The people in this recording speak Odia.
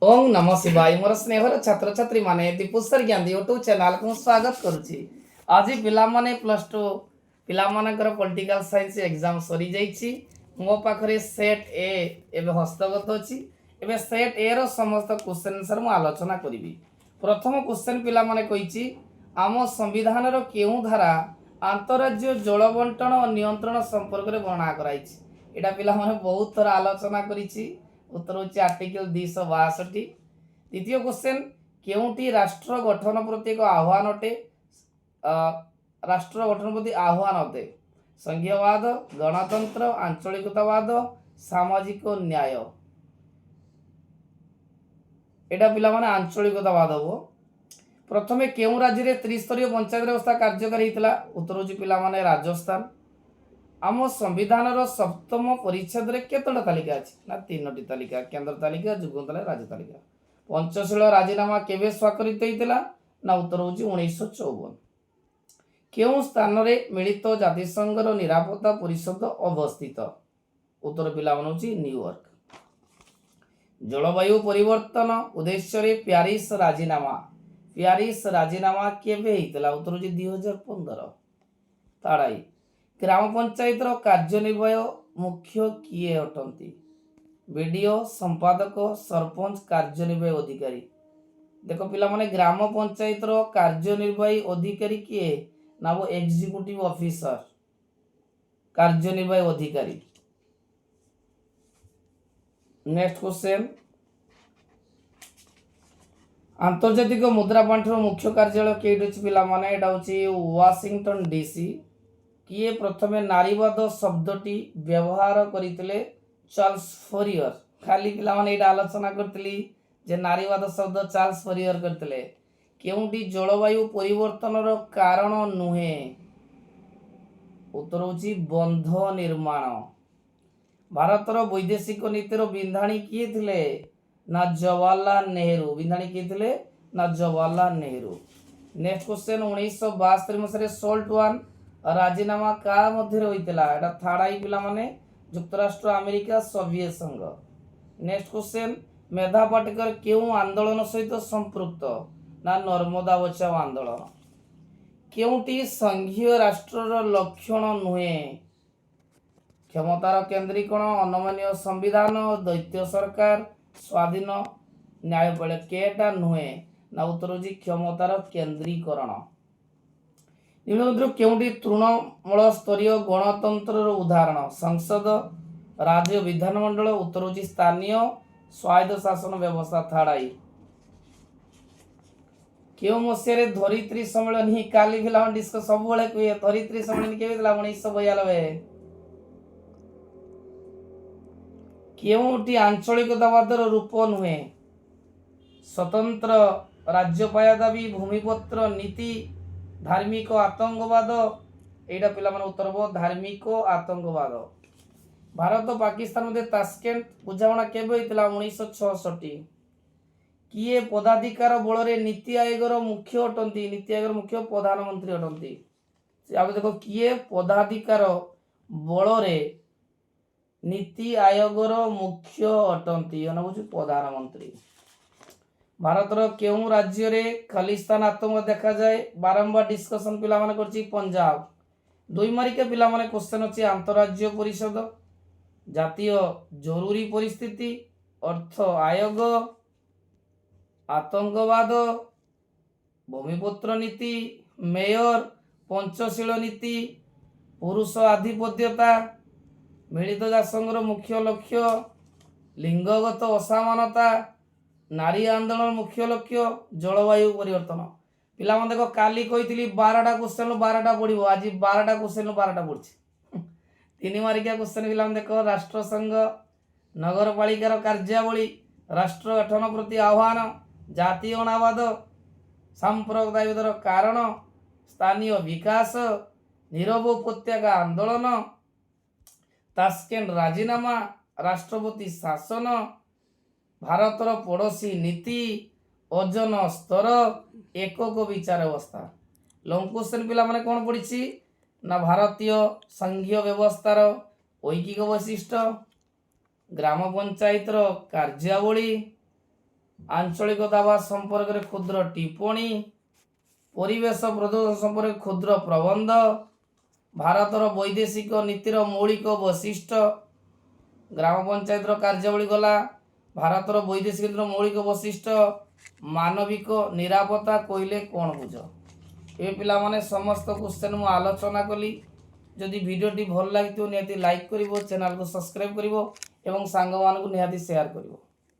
ଓଁ ନମଃ ଶିବାୟ। ମୋର ସ୍ନେହର ଛାତ୍ରଛାତ୍ରୀ ମାନେ, ଦୀପୁ ସାର୍ ଜ୍ଞାନ ୟୁଟ୍ୟୁବ ଚ୍ୟାନେଲକୁ ମୁଁ ସ୍ୱାଗତ କରୁଛି। ଆଜି ପିଲାମାନେ, ପ୍ଲସ୍ ଟୁ ପିଲାମାନଙ୍କର ପଲିଟିକାଲ ସାଇନ୍ସ ଏକ୍ଜାମ ସରିଯାଇଛି। ମୋ ପାଖରେ ସେଟ୍ ଏ ଏବେ ହସ୍ତଗତ ଅଛି। ଏବେ ସେଟ୍ ଏ ର ସମସ୍ତ କ୍ୱେଶ୍ଚନ୍ ଆନ୍ସର୍ ମୁଁ ଆଲୋଚନା କରିବି। ପ୍ରଥମ କ୍ୱେଶ୍ଚନ୍ ପିଲାମାନେ କହିଛି, ଆମ ସମ୍ବିଧାନର କେଉଁ ଧାରା ଆନ୍ତରାଜ୍ୟ ଜଳ ବଣ୍ଟନ ଓ ନିୟନ୍ତ୍ରଣ ସମ୍ପର୍କରେ ବର୍ଣ୍ଣନା କରାଯାଇଛି? ଏଇଟା ପିଲାମାନେ ବହୁତ ଥର ଆଲୋଚନା କରିଛି। ଉତ୍ତର ହେଉଛି ଆର୍ଟିକଲ 262। ଦ୍ୱିତୀୟ କ୍ୱେଶ୍ଚନ୍, କେଉଁଟି ରାଷ୍ଟ୍ର ଗଠନ ପ୍ରତି ଏକ ଆହ୍ୱାନ ଅଟେ? ରାଷ୍ଟ୍ର ଗଠନ ପ୍ରତି ଆହ୍ୱାନ ଅଟେ: ସଂଘୀୟବାଦ, ଗଣତନ୍ତ୍ର, ଆଞ୍ଚଳିକତାବାଦ, ସାମାଜିକ ନ୍ୟାୟ। ଏଇଟା ପିଲାମାନେ ଆଞ୍ଚଳିକତାବାଦ ହବ। ପ୍ରଥମେ କେଉଁ ରାଜ୍ୟରେ ତ୍ରିସ୍ତରୀୟ ପଞ୍ଚାୟତ ବ୍ୟବସ୍ଥା କାର୍ଯ୍ୟକାରୀ ହେଇଥିଲା? ଉତ୍ତର ହେଉଛି ପିଲାମାନେ, ରାଜସ୍ଥାନ। ଆମ ସମ୍ବିଧାନର ସପ୍ତମ ପରିଚ୍ଛେଦରେ କେତୋଟା ତାଲିକା ଅଛି? ନା, ତିନୋଟି ତାଲିକା: କେନ୍ଦ୍ର ତାଲିକା, ଯୁଗ୍ମ ତାଲିକା, ରାଜ୍ୟ ତାଲିକା। ପଞ୍ଚଶୀଳ ରାଜିନାମା କେବେ ସ୍ୱାକ୍ଷରିତ ହେଇଥିଲା? ନା, ଉତ୍ତର ହେଉଛି 1954। କେଉଁ ସ୍ଥାନରେ ମିଳିତ ଜାତିସଂଘର ନିରାପତ୍ତା ପରିଷଦ ଅବସ୍ଥିତ? ଉତ୍ତର ପିଲାମାନେ ହେଉଛି ନ୍ୟୁୟର୍କ। ଜଳବାୟୁ ପରିବର୍ତ୍ତନ ଉଦ୍ଦେଶ୍ୟରେ ପ୍ୟାରିସ ରାଜିନାମା, ପ୍ୟାରିସ ରାଜିନାମା କେବେ ହେଇଥିଲା? ଉତ୍ତର ହେଉଛି 2015। ତାଡ଼ାଇ, ଗ୍ରାମ ପଞ୍ଚାୟତର କାର୍ଯ୍ୟନିର୍ବାହ ମୁଖ୍ୟ କିଏ ଅଟନ୍ତି? ବିଡ଼ିଓ, ସମ୍ପାଦକ, ସରପଞ୍ଚ, କାର୍ଯ୍ୟନିର୍ବାହୀ ଅଧିକାରୀ। ଦେଖ ପିଲାମାନେ, ଗ୍ରାମ ପଞ୍ଚାୟତର କାର୍ଯ୍ୟନିର୍ବାହୀ ଅଧିକାରୀ କିଏ? ନା, ଏକ୍ଜିକ୍ୟୁଟିଭ ଅଫିସର, କାର୍ଯ୍ୟନିର୍ବାହୀ ଅଧିକାରୀ। ନେକ୍ସଟ କ୍ୱେଶ୍ଚନ, ଆନ୍ତର୍ଜାତିକ ମୁଦ୍ରା ପାଣ୍ଠିର ମୁଖ୍ୟ କାର୍ଯ୍ୟାଳୟ କେଉଁଠି ଅଛି? ପିଲାମାନେ, ଏଇଟା ହେଉଛି ୱାଶିଂଟନ ଡିସି। କିଏ ପ୍ରଥମେ ନାରୀବାଦ ଶବ୍ଦଟି ବ୍ୟବହାର କରିଥିଲେ? ଚାର୍ଲସ ଫୋରିୟର। ଖାଲି ପିଲାମାନେ ଏଇଟା ଆଲୋଚନା କରିଥିଲି ଯେ ନାରୀବାଦ ଶବ୍ଦ ଚାର୍ଲସ ଫୋରିୟର କରିଥିଲେ। କେଉଁଟି ଜଳବାୟୁ ପରିବର୍ତ୍ତନର କାରଣ ନୁହେଁ? ଉତ୍ତର ହେଉଛି ବନ୍ଧ ନିର୍ମାଣ। ଭାରତର ବୈଦେଶିକ ନୀତିର ବିନ୍ଧାଣୀ କିଏ ଥିଲେ? ନା, ଜବାହରଲାଲ ନେହେରୁ। ବିନ୍ଧାଣୀ କିଏ ଥିଲେ? ନା, ଜବାହରଲାଲ ନେହେରୁ। ନେକ୍ସଟ କ୍ୱେଶ୍ଚନ, 1972 ମସିହାରେ ସଲ୍ଟ ୱାନ୍ ରାଜିନାମା କାହା ମଧ୍ୟରେ ହୋଇଥିଲା? ଏଟା ଥାର୍ଡ I ପିଲାମାନେ, ଯୁକ୍ତରାଷ୍ଟ୍ର ଆମେରିକା, ସୋଭିଏତ ସଂଘ। ନେକ୍ସଟ କ୍ୱେଶ୍ଚନ, ମେଧା ପାଟେକର କେଉଁ ଆନ୍ଦୋଳନ ସହିତ ସମ୍ପୃକ୍ତ? ନା, ନର୍ମଦା ବଚାଓ ଆନ୍ଦୋଳନ। କେଉଁଟି ସଂଘୀୟ ରାଷ୍ଟ୍ରର ଲକ୍ଷଣ ନୁହେଁ? କ୍ଷମତାର କେନ୍ଦ୍ରୀକରଣ, ଅନମନୀୟ ସମ୍ବିଧାନ, ଦ୍ୱୈତ ସରକାର, ସ୍ୱାଧୀନ ନ୍ୟାୟପାଳିକା। କେଟା ନୁହେଁ? ନା, ଉତ୍ତର ହେଉଛି କ୍ଷମତାର କେନ୍ଦ୍ରୀକରଣ। ନିମ୍ନ କେଉଁଟି ତୃଣମୂଳ ସ୍ତରୀୟ ଗଣତନ୍ତ୍ରର ଉଦାହରଣ? ସଂସଦ, ରାଜ୍ୟ ବିଧାନମଣ୍ଡଳ। ଉତ୍ତର ହେଉଛି ସ୍ଥାନୀୟ ସ୍ୱାୟତ୍ତ ଶାସନ ବ୍ୟବସ୍ଥା, ଥାର୍ଡ I. କେଉଁ ମସିହାରେ ଧରିତ୍ରୀ ସମ୍ମିଳନୀ? କାଲି ପିଲାମାନେ ଡିସ୍କସ୍ ସବୁବେଳେ କୁହେ, ଧରିତ୍ରୀ ସମ୍ମିଳନୀ କେବେ ଥିଲା? 1992। କେଉଁଟି ଆଞ୍ଚଳିକତାବାଦର ରୂପ ନୁହେଁ? ସ୍ୱତନ୍ତ୍ର ରାଜ୍ୟ ପାହ୍ୟା ଦାବି, ଭୂମିପତ୍ର ନୀତି, ଧାର୍ମିକ ଆତଙ୍କବାଦ। ଏଇଟା ପିଲାମାନେ ଉତ୍ତର ହବ ଧାର୍ମିକ ଆତଙ୍କବାଦ। ଭାରତ ପାକିସ୍ତାନ ମଧ୍ୟରେ ତାସ୍କେଣ୍ଟ ବୁଝାମଣା କେବେ ହୋଇଥିଲା? 1966। କିଏ ପଦାଧିକାର ବଳରେ ନୀତି ଆୟୋଗର ମୁଖ୍ୟ ଅଟନ୍ତି? ନୀତି ଆୟୋଗର ମୁଖ୍ୟ ପ୍ରଧାନମନ୍ତ୍ରୀ ଅଟନ୍ତି। ଆଉ ଦେଖ, କିଏ ପଦାଧିକାର ବଳରେ ନୀତି ଆୟୋଗର ମୁଖ୍ୟ ଅଟନ୍ତି? ହେଉଛି ପ୍ରଧାନମନ୍ତ୍ରୀ। ଭାରତର କେଉଁ ରାଜ୍ୟରେ ଖଲିସ୍ତାନ ଆତଙ୍କ ଦେଖାଯାଏ? ବାରମ୍ବାର ଡିସ୍କସନ ପିଲାମାନେ କରିଛି, ପଞ୍ଜାବ। ଦୁଇ ମାର୍କିଆ ପିଲାମାନେ କ୍ୱେଶ୍ଚନ ଅଛି, ଆନ୍ତରାଜ୍ୟ ପରିଷଦ, ଜାତୀୟ ଜରୁରୀ ପରିସ୍ଥିତି, ଅର୍ଥ ଆୟୋଗ, ଆତଙ୍କବାଦ, ଭୂମିପୁତ୍ର ନୀତି, ମେୟର, ପଞ୍ଚଶୀଳ ନୀତି, ପୁରୁଷ ଆଧିପତ୍ୟତା, ମିଳିତ ଜାତିସଂଘର ମୁଖ୍ୟ ଲକ୍ଷ୍ୟ, ଲିଙ୍ଗଗତ ଅସମାନତା, ନାରୀ ଆନ୍ଦୋଳନ ମୁଖ୍ୟ ଲକ୍ଷ୍ୟ, ଜଳବାୟୁ ପରିବର୍ତ୍ତନ। ପିଲାମାନେ ଦେଖ, କାଲି କହିଥିଲି 12ଟା କ୍ୱେଶ୍ଚନ 12ଟା ପଡ଼ିବ। ଆଜି 12ଟା କ୍ୱେଶ୍ଚନ 12ଟା ପଡ଼ିଛି। ତିନି ମାର୍କିଆ କ୍ୱେଶ୍ଚନ ପିଲାମାନେ ଦେଖ, ରାଷ୍ଟ୍ରସଂଘ, ନଗରପାଳିକାର କାର୍ଯ୍ୟାବଳୀ, ରାଷ୍ଟ୍ର ଗଠନ ପ୍ରତି ଆହ୍ୱାନ, ଜାତୀୟ ଅନାବାଦ, ସାମ୍ପ୍ରଦାୟିକତାର କାରଣ, ସ୍ଥାନୀୟ ବିକାଶ, ନୀରବ ଉପତ୍ୟକା ଆନ୍ଦୋଳନ, ତାସ୍କେଣ୍ଟ ରାଜିନାମା, ରାଷ୍ଟ୍ରପତି ଶାସନ, ଭାରତର ପଡ଼ୋଶୀ ନୀତି, ଓଜନ ସ୍ତର, ଏକକ ବିଚାର ବ୍ୟବସ୍ଥା। ଲଙ୍ଗ କ୍ୱେଶ୍ଚନ ପିଲାମାନେ କ'ଣ ପଡ଼ିଛି? ନା, ଭାରତୀୟ ସଂଘୀୟ ବ୍ୟବସ୍ଥାର ଐକିକ ବୈଶିଷ୍ଟ୍ୟ, ଗ୍ରାମ ପଞ୍ଚାୟତର କାର୍ଯ୍ୟାବଳୀ। ଆଞ୍ଚଳିକତାବାଦ ସମ୍ପର୍କରେ କ୍ଷୁଦ୍ର ଟିପ୍ପଣୀ, ପରିବେଶ ପ୍ରଦୂଷଣ ସମ୍ପର୍କରେ କ୍ଷୁଦ୍ର ପ୍ରବନ୍ଧ, ଭାରତର ବୈଦେଶିକ ନୀତିର ମୌଳିକ ବୈଶିଷ୍ଟ୍ୟ। ଗ୍ରାମ ପଞ୍ଚାୟତର କାର୍ଯ୍ୟାବଳୀ ଗଲା। ଭାରତର ବୈଦେଶିକ ନୀତିର ମୌଳିକ ବୈଶିଷ୍ଟ୍ୟ, ମାନବିକ ନିରାପତ୍ତା କହିଲେ କ'ଣ ବୁଝ? ଏବେ ପିଲାମାନେ, ସମସ୍ତ କ୍ୱେଶ୍ଚନ୍ ମୁଁ ଆଲୋଚନା କଲି। ଯଦି ଭିଡ଼ିଓଟି ଭଲ ଲାଗିଥିବ, ନିହାତି ଲାଇକ୍ କରିବ, ଚ୍ୟାନେଲକୁ ସବସ୍କ୍ରାଇବ୍ କରିବ ଏବଂ ସାଙ୍ଗମାନଙ୍କୁ ନିହାତି ସେୟାର କରିବ।